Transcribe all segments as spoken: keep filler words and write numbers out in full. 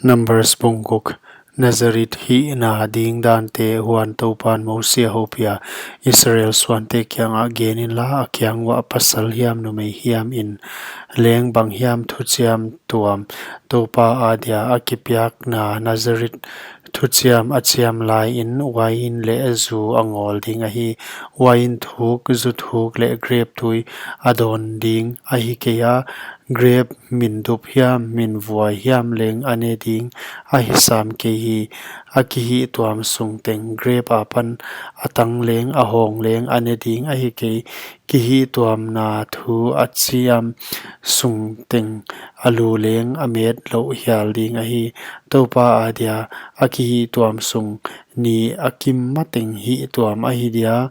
Numbers bung guk. Nazareth hihna ding dante. Huan Toupan Mosi a houpiha, Israel suante kiangah, Gen inla, a kiang uah pasal hiam numei hiam in leng bang hiam thuchiam tuam Toupa adia a kipiakna Nazareth thuchiam a chiam laiin uain leh zu a ngawl ding ahi. Uain thuk, zu thuk leh grep tui a dawn ding ahi kei a, grep min dup hiam, min vuai hiam leng a ne ding ahi sam kei hi. A kihihtuam sung teng grep apan a tang leng, a hawng leng a ne ding ahi kei. Kihihtuamna thu a chiam sung teng a lu leng a met louh hial ding ahi. Toupa adia a kihihtuam sung ni a kim mateng hihtuam ahi dia,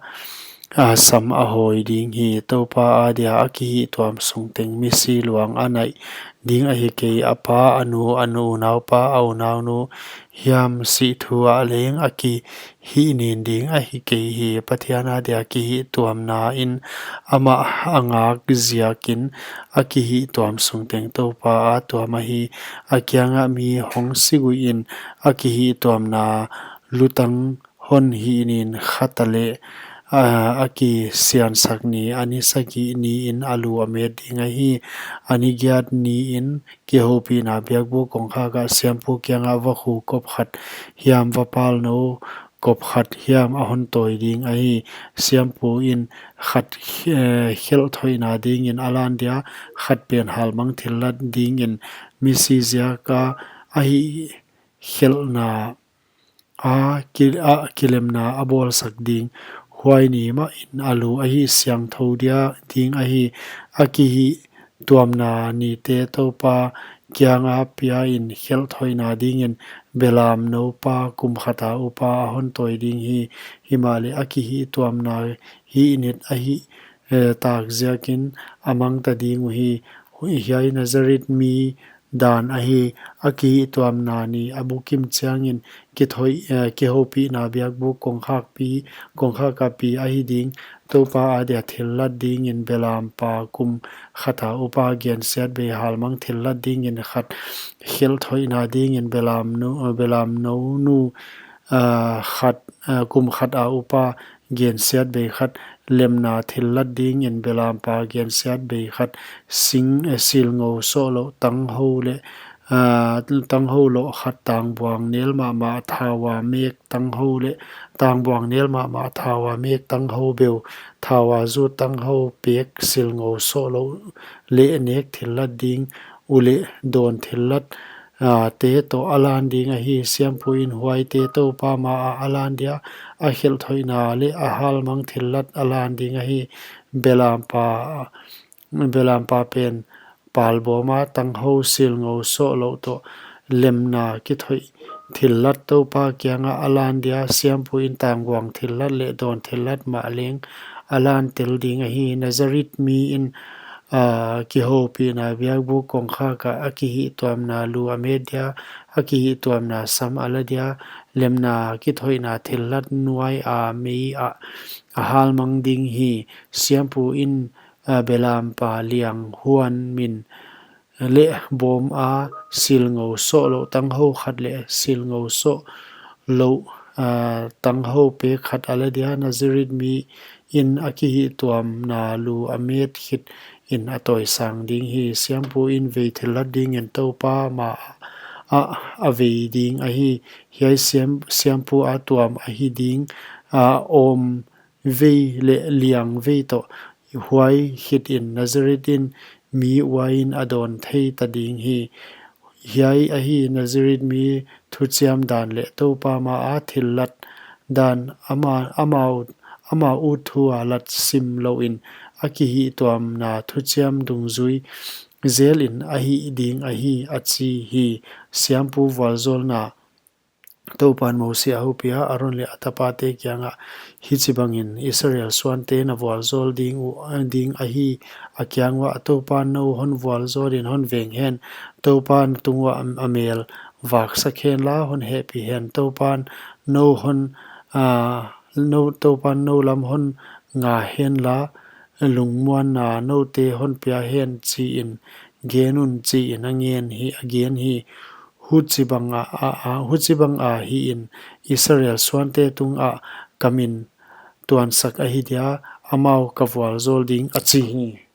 a sam a hawi ding hi. Toupa adia a kihihtuam sung teng misi luang a naih ding ahi kei. A pa, a nu, a unaupa, a unaunu hiam sih thu ah leng a kihihnin ding ahi kei hi. Pathian adia kihihtuamna in amah a ngak ziakin a kihihtuam sung teng Toupa a tuam ahi. A kiangah mi hong siguihin a kihihtuamna lutang hon hihnin khat a leh, a, a kisiansak ni, a ni sagih niin a lu a met ding ahi. A ni giat niin kihoupihna biakbuk kongkhak ah siampu kiangah vakhu kop khat hiam, vapal nou kop khat hiam a hon tawi ding ahi. Siampu in khat, eh, khelh thoihna dingin a lan dia, khat pen halmang thillat dingin misi ziaka a hih khelhna a ki-, a kilemna a bawlsak ding. Huai ni mahin a lu a hih siangthou dia ding ahi. A kihihtuamna nite Toupa kianga piain khelh thoihna dingin belamnou pa kum khata upa a hon tawi ding hi. Himahleh a kihihtuamna hihnit a hih, eh, tak ziakin a mangta ding uhi. Hu-, hiai Nazareth mi dan ahi. A kihihtuamna ni a bukim chiangin kithoih, eh, kihoupihna biakbuk kongkhakpi, kongkhak a pi ahi ding. Toupa adia thillat dingin belampa kum khata upa gensiatbei halmang thillat dingin khat, khelh thoihna dingin belamnou, belamnou nu, ah, khat, ah, kum khata upa gensiatbei khat, lemna thillat dingin belampa gensiatbei khat, sing, eh, silngou sohlouh tanghou leh, ah, tanghou loh khat, tangbuang nel mahmah thaua mek tanghou leh, tangbuang nel mahmah thaua mek tanghou beu, thaua zu tanghou pek, silngou sohlouh leh nek thillat ding, u leh dawn thillat, ah, te toh a lan ding ahi. Siampu in huaite Toupa maah a lan dia, a khelh thoihna leh a halmang thillat a lan ding ahi. Belampa, belampa pen palbawma tanghou silngou sohlouh toh lemna kithoih thillat Toupa kianga a lan dia. Siampu in tangbuang thillat leh dawn thillat mah leng a lan tel ding ahi. Nazareth mi in, ah, kihoupihna biakbuk kongkhak ah a kihihtuamna lu a met dia, a kihihtuamna sam a la dia, lemna kithoihna thillat nuai a mei ah a halmang ding hi. Siampu in, ah, belampa liang huan min leh bawma silngou sohlouh tanghou khat leh silngou sohlouh, ah, tanghou pek khat a la dia. Nazareth mi in a kihihtuamna lu a met khit in a tawisang ding hi. Siampu in vei thillat dingin Toupa maah a vei ding ahi. Hiai siam, siampu a tuam ahi ding, ah, awm vei leh liang vei toh. Huai khit in Nazareth in mi uain a dawn thei ta ding hi. Hiai ahi Nazareth mi thuchiam dan leh Toupa maah thillat dan. Ama, amau, amau thu a lat sim louin a kihihtuamna thuchiam dungzui zelin a hih ding ahi, a chi hi. Siampu vualzawlna. Toupan Mosi a houpiha, Aron leh a tapate kiangah, Hichibangin Israel suante na vualzawl ding uh, ding ahi. A kiang uah, Toupan nou hon vualzawlin hon veng hen. Toupan tung uah a mel vaksak henla hon hehpih hen. Toupan nou hon, ah, nou, Toupan nou lam hon nga henla, lungmuanna noute hon pia hen, chiin gen un, chiin a ngen hi, a gen hi. Huchibanga hiin Israel suante tungah ka min tuansak ahi dia, amau ka vualjawl ding, a chi hi.